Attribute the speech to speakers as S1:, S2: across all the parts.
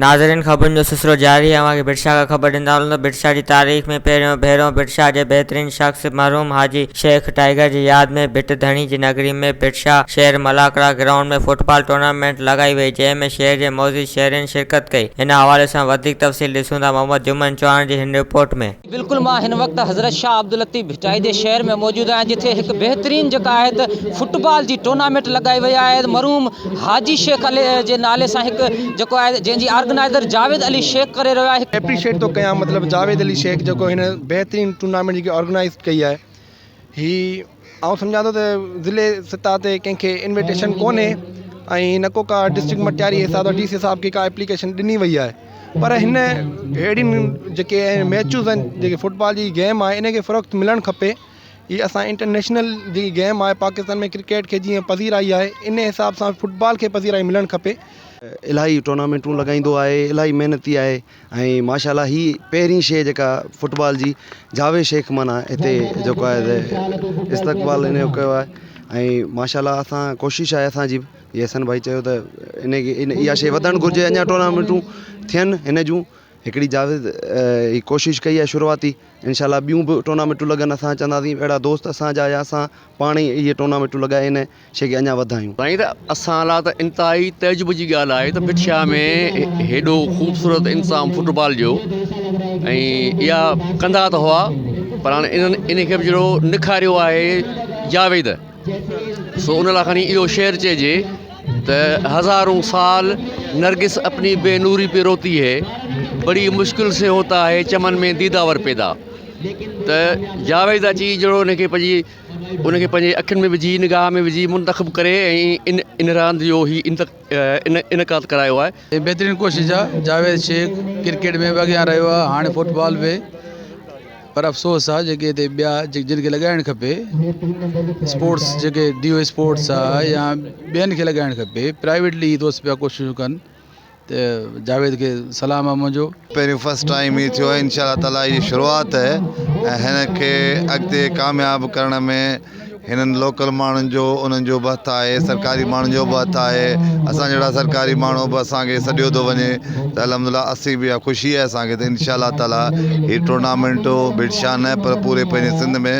S1: ناظرين خبرن جو سلسلو جاري آهي اوهان کي ڀٽ شاهه کان خبر ڏيندا هلون ته ڀٽ شاهه جي تاريخ ۾ پهريون ڀيرو ڀٽ شاهه جي بهترين شخص مرحوم حاجي شيخ ٽائيگر جي ياد ۾ ڀٽ ڌڻي جي نگري ۾ ڀٽ شاهه شهر ملاکڙا گرائونڊ ۾ فٽبال ٽورنامينٽ لڳائي وئي جنهن ۾ شهر جي معزز شهرين شرڪت ڪئي ان حوالي سان وڌيڪ تفصيل ڏسون ٿا محمد جمن چوهاڻ جي هن رپورٽ ۾.
S2: بلڪل مان هن وقت حضرت شاهه عبداللطيف ڀٽائي جي شهر ۾ موجود آهيان جتي هڪ بهترين جيڪا آهي ته فٽبال جي ٽورنامينٽ لڳائي وئي آهي مرحوم حاجي شيخ علي جي نالي سان هڪ جيڪو آهي جنهن جي آرگنائزر جاويد علي شيخ ڪري رهيو آهي.
S3: ايپريشيٽ ٿو ڪيان مطلب جاويد علي شيخ جيڪو هن بهترين ٽورنامينٽ جيڪي آرگنائز ڪئي آهي هي آئون سمجهان ٿو ته ضلعي سطح تي ڪنهن کي انويٽيشن ڪونهي ۽ نه ڪو ڪا ڊسٽرڪٽ مٽياري حساب سان ڊي سي صاحب کي ڪا ايپليڪيشن ڏني وئي آهي پر هن اهڙين جيڪي ميچز آهن جيڪي فٽبال جي گيم آهي ان کي فروخت ملڻ کپي هي اسان انٽرنيشنل جيڪي گيم آهي پاڪستان ۾ ڪرڪيٽ کي جيئن پذيرائي آهي ان حساب سان فٽبال کي پذيرائي ملڻ کپي.
S4: الاهي ٽورنامينٽون لڳائيندو آهي الاهي محنتي آهي ۽ ماشاء الله هي پهرين شيء جيڪا فٽبال جي جاويد شيخ معنيٰ هتي جيڪو آهي استقبال ان جو ڪيو آهي ۽ ماشاء الله اسان ڪوشش آهي اسان جي به جي حسن ڀائي چيو ته ان کي اها شيء وڌڻ گهرجي اڃا ٽورنامينٽون ٿين هن جون هڪڙي جاويد هي ڪوشش ڪئي آهي شروعاتي انشاء الله ٻيون به ٽورنامينٽون لڳن اسان چونداسين اهڙا دوست اسان جا يا اسان پاڻ ئي اهي ٽورنامينٽون لڳائي ان شيء کي اڃا وڌايون.
S5: سائين ته اسان لاء ته انتهائي تعجب جي ڳالهه آهي ته ڀٽ شاهه ۾ هيڏو خوبصورت انتظام فٽبال جو ۽ اها ڪندا ته هئا پر هاڻي انهن ان کي به جهڙو نکاريو آهي جاويد سو ان لاء کڻي اهو شعر چئجي ته هزارون سال نرگس اپني بي نوري پي روتي هي بڙي مشڪل سي هوتا هي چمن ۾ ديداور پيدا ته جاويد اچي جهڙو ان کي پنهنجي ان کي پنهنجي اکين ۾ وجهي نگاهه ۾ وجهي منتخب ڪري ۽ ان ان راند جو هي انعقاد ڪرايو آهي.
S6: هي بهترين ڪوشش آ جاويد شيخ ڪرڪيٽ ۾ به اڳيان رهيو آ هاڻي فٽبال به پر افسوس آ جيڪي هتي ٻيا جن کي لڳائڻ کپي اسپورٽس جيڪي ڊي او اسپورٽس آ يا ٻين کي لڳائڻ کپي پرائيويٽلي هي دوست پيا ڪوششون ڪن ته جاويد کي سلام آ منهنجو.
S7: پهريون فرسٽ ٽائيم هي ٿيو آهي انشاء الله تعالي هي شروعات آهي ۽ هن کي اڳتي ڪامياب ڪرڻ ۾ هنن لوڪل ماڻهن جو انهن جو به هٿ آهي سرڪاري ماڻهن جو به هٿ آهي اسان جهڙا سرڪاري ماڻهو به اسان کي سڏيو ٿو وڃي ته الحمد لله اسين به اها خوشي آهي اسان کي ته انشاء الله تعالي هي ٽورنامينٽ ڀٽ شاهه نه پر پوري پنهنجي سنڌ ۾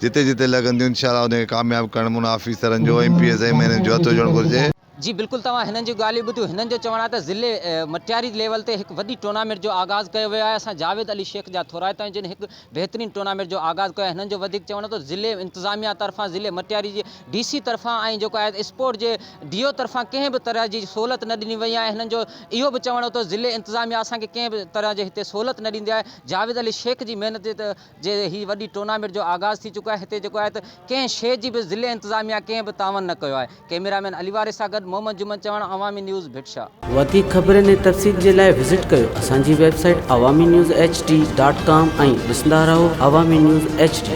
S7: جتي جتي لڳنديون انشاء الله ان کي ڪامياب ڪرڻ ۾ ان آفيسرن جو M P As M N As جو هٿ هجڻ گهرجي.
S2: جي بلڪل توهان هنن جون ڳالهيون ٻڌيون هنن جو چوڻ آهي ته ضلعي مٽياري ليول تي هڪ وڏي ٽورنامينٽ جو آغاز ڪيو ويو آهي اسان جاويد علي شيخ جا ٿورائتا آهيون جن هڪ بهترين ٽورنامينٽ جو آغاز ڪيو آهي هنن جو وڌيڪ چوڻ هو ته ضلعي انتظاميا طرفان ضلعي مٽياري جي ڊي سي طرفان ۽ جيڪو آهي اسپورٽ جي ڊي او طرفان ڪنهن به طرح جي سهولت نه ڏني وئي آهي هنن جو اهو به چوڻ هو ته ضلعي انتظاميا اسان کي ڪنهن به طرح جي هتي سهولت نه ڏيندي آهي جاويد علي شيخ جي محنت جي هي وڏي ٽورنامينٽ جو آغاز ٿي چڪو آهي هتي جيڪو آهي ته ڪنهن شيء جي به ضلعي انتظاميا ڪنهن به تعاون نه ڪيو آهي ڪئميرا مين علي وارث سان گڏ محمد جمن چوهاڻ عوامي نيوز ڀٽ شاهه.
S8: وڌيڪ خبرن ۽ تفصيل جي لاء وزٽ ڪيو اسان جي website Awami news H D dot com ۽ ڏسندا رهو عوامي نيوز ايڇ ڊي.